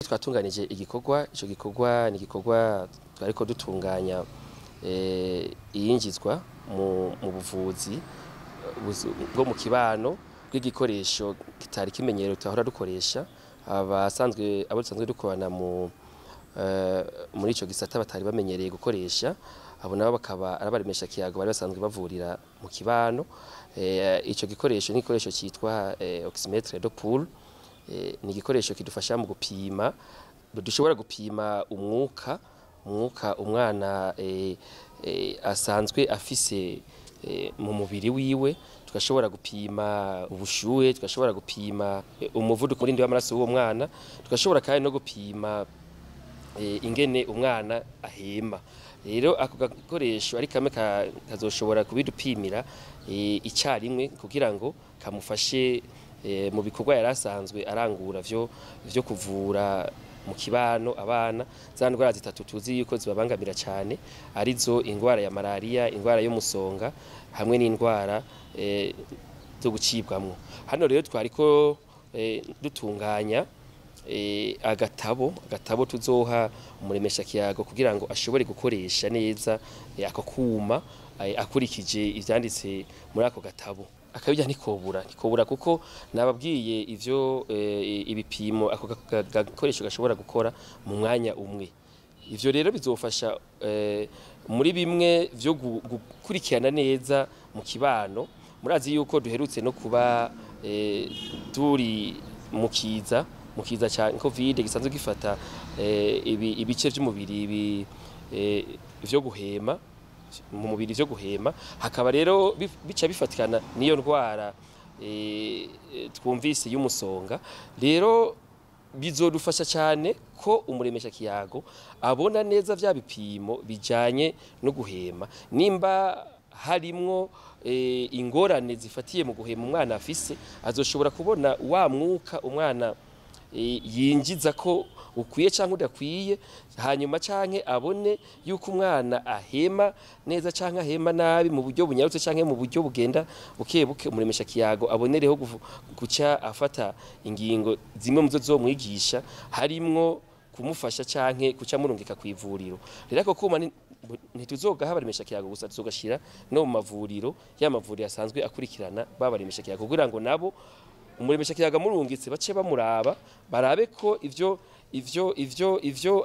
Twatunganije igikorwa. Ico gikorwa ni igikorwa twariko dutunganya iyinjizwa mu buvuzi bwo mu kibano bw'igikoresho kitari kimenyerewe tuhora dukoresha, abasanzwe abo dusanzwe dukorana muri ico gisata batari bamenyereye gukoresha. Abo nabo bakaba ari abaremesha kiyago bari basanzwe bavurira mu kibano. Ico gikoresho ni igikoresho citwa oxymètre de pouls. Ni igikoresho kidufasha mu gupima, dushobora gupima umwuka umwana asanzwe afise mu mubiri wiwe, tugashobora gupima ubushuhe, tugashobora gupima umuvuduko murindi w'amaraso w'uwo mwana, tugashobora kandi no gupima ingene umwana ahema. Rero ako gakoresho ari kamwe kazoshobora kubidupimira icarimwe kugira ngo kamufashe mu bikorwa yari asanzwe arangura vyo kuvura mu kibano abana za ndwara zitatu tuzi yuko zibabangamira cyane, arizo ingwara ya malaria, ingwara y'umusonga hamwe n'indwara zo gucibwamwo. Hano rero twariko dutunganya agatabo tuzoha umuremesha kiyago kugira ngo ashobore gukoresha neza ako kuma akurikije ivyanditse muri ako gatabo. Akabijya ntikobura kuko nababwiye ivyo ibipimo ako gakoresho gashobora gukora mu mwanya umwe. Ivyo rero bizofasha muri bimwe vyo gukurikirana neza mu kibano. Murazi yuko duherutse no kuba turi mu kiza ca Covid gisanzwe gifata ibice vy'umubiri vyo guhema mu mubiri vyo guhema, hakaba rero bica bifatikana niyo ndwara twumvise y'umusonga. Rero bizodufasha cyane ko umuremesha kiyago abona neza vya bipimo bijanye no guhema, nimba harimwo ingorane zifatiye mu guhema umwana afise, azoshobora kubona wa mwuka umwana yinjiza ko ukwiye canke udakwiye, hanyuma canke abone yuko umwana ahema neza canke ahema nabi mu buryo bunyarutse canke mu buryo bugenda buke buke. Umuremesha kiyago abonereho guca afata ingingo zimwe muzo zomwigisha, harimwo kumufasha canke kuca murungika kwivuriro. Rero ako kuma ntituzogaha abaremesha kiyago gusa, tuzogashira no mu mavuriro, ya mavuriro asanzwe akurikirana babaremesha kiyago, kugira ngo nabo umuremesha kiyago murungitse bace bamuraba, barabe ko ivyo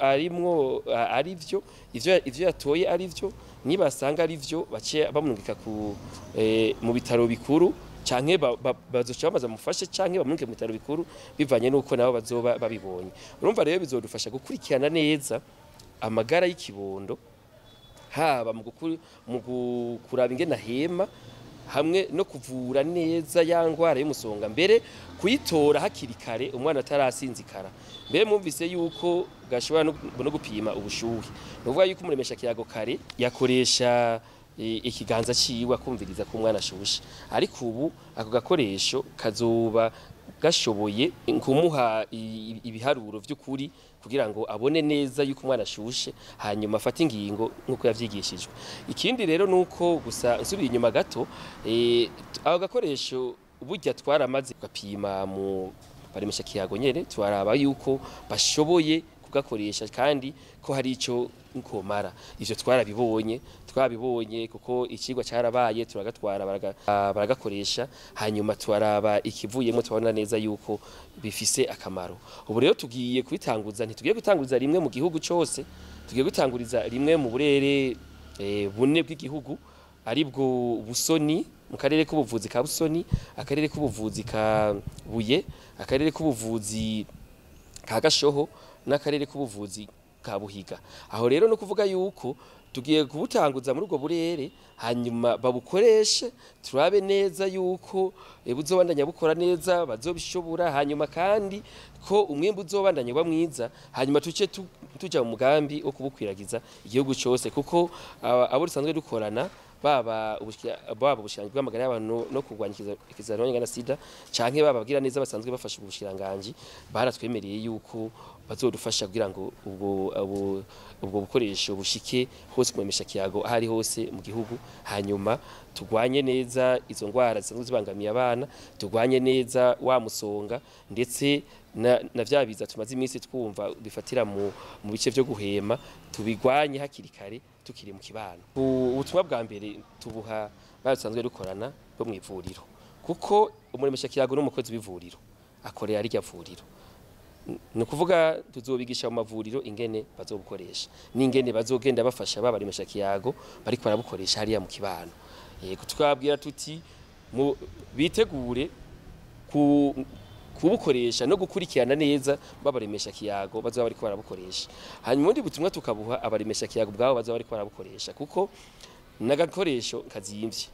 arimwo ari vyo, ivyo yatoye ari vyo. Nibasanga ari vyo bace bamurungika ku mu bitaro bikuru, canke bazoca bamaze mufashe canke bamurungike mu bitaro bikuru bivanye nuko nabo bazoba babibonye. Urumva rero bizodufasha gukurikirana neza amagara y'ikibondo, haba mu kuraba ingene ahema hamwe no kuvura neza ya ngwara y'umusonga, mbere kuyitora hakiri kare umwana atarasinzikara. Mbere mwumvise yuko gashobora no gupima ubushuhe, nuvuga yuko umuremesha kiyago kare yakoresha ikiganza ciwe akumviriza ko umwana ashushe, ariko ubu ako gakoresho kazoba gashoboye kumuha ibiharuro vy'ukuri kugira ngo abone neza yuko umwana ashushe, hanyuma afate ingingo nkuko yavyigishijwe. Ikindi rero nuko gusa nsubiye inyuma gato, ako gakoresho burya twaramaze gapima mu baremesha kiyago nyene, twaraba yuko bashoboye kugakoresha kandi ko hari ico nkomara. Ivyo twabibonye kuko ikigwa carabaye, turagatwara baragakoresha, hanyuma twaraba ikivuyemo twabona neza yuko bifise akamaro. Ubu rero tugiye kubitanguza, ntitugiye gutanguza rimwe mu gihugu cose, tugiye gutanguriza rimwe mu burere bune bw'igihugu, aribwo Busoni, mu karere k'ubuvuzi ka Busoni, akarere k'ubuvuzi ka Buye, akarere k'ubuvuzi ka Gashoho n'akarere k'ubuvuzi ka Buhiga. Aho rero no kuvuga yuko tugiye kubutanguza muri ubwo burere, hanyuma babukoreshe turabe neza yuko buzobandanya bukora neza, bazobishobora, hanyuma kandi ko umwimbu uzobandanya uba mwiza, hanyuma tuce tuja mu mugambi wo kubukwiragiza igihugu cose, kuko abo dusanzwe dukorana baba ubushikiranganji bw'amagara y'abantu no kurwanya ikiza na sida, canke bababwira neza basanzwe bafasha ubushikiranganji, baratwemereye yuko bazodufasha kugira ngo ubwo bukoresho bushike hose kumemesha kiyago ahari hose mu gihugu, hanyuma tugwanye neza izo ngwara zisanzwe zibangamiye abana, tugwanye neza wa musonga, ndetse na vya biza tumaze iminsi twumva bifatira mu bice vyo guhema, tubigwanye hakiri kare tukiri mu kibano. Ubutumwa bwa mbere tubuha basanzwe dukorana bo mu ivuriro, kuko umuremesha kiyago n'umukozi w'ivuriro akorera rirya vuriro. Ni ukuvuga tuzobigisha mu mavuriro ingene bazobukoresha n'ingene bazogenda bafasha babaremesha kiyago bariko barabukoresha hariya mu kibano. Yego, twabwira tuti bitegure kubukoresha no gukurikirana neza babaremesha kiyago bazoba bariko barabukoresha. Hanyuma ubundi butumwa tukabuha abaremesha kiyago bwabo bazoba bariko barabukoresha, kuko n'agakoresho kazimvye.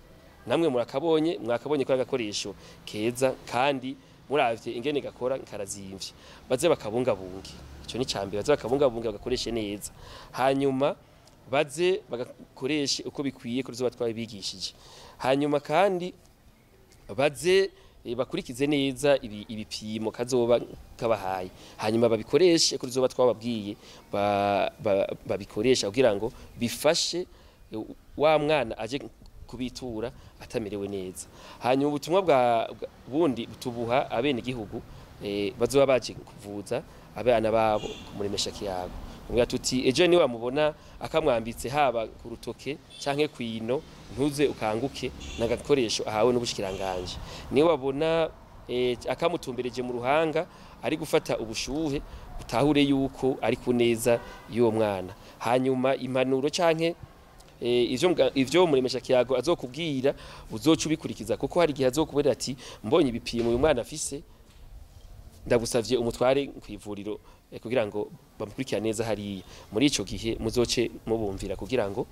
Namwe murakabonye, mwakabonye ko agakoresho keza kandi muravye ingene gakora karazimvye, baze bakabungabunge. Ico ni cambere, baze bakabungabunge bagakoreshe neza, hanyuma baze bagakoreshe uko bikwiye kuri zo twabigishije, hanyuma kandi baze bakurikize neza ibipimo kazoba kabahaye, hanyuma babikoreshe kuri zo twababwiye babikoresha kugira ngo bifashe wa mwana aje kubitura atamerewe neza. Hanyuma ubutumwa bwa bundi tubuha abene gihugu bazoba baje kuvuza abana babo kumuremesha kiyago. Umwe tuti ejo ni wamubona akamwambitse haba ku rutoke canke kwino, ntuze ukanguke nagakoresho ahawe n'ubushikiranganje. Ni wabona akamutumbereje mu ruhanga ari gufata ubushuhe, utahure yuko ari kuneza y'uwo mwana. Hanyuma impanuro canke ivyo muremesha kiyago azokubwira uzoca ubikurikiza, kuko hari igihe azokubwira ati mbonye ibipimo uyu mwana afise, ndagusavye umutware kwivuriro kugira ngo bamukurikirane neza hariya. Muri ico gihe muzoce mubumvira kugira ngo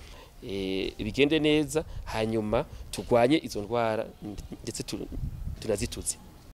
bigende neza, hanyuma tugwanye izo ndwara ndetse tunazituze.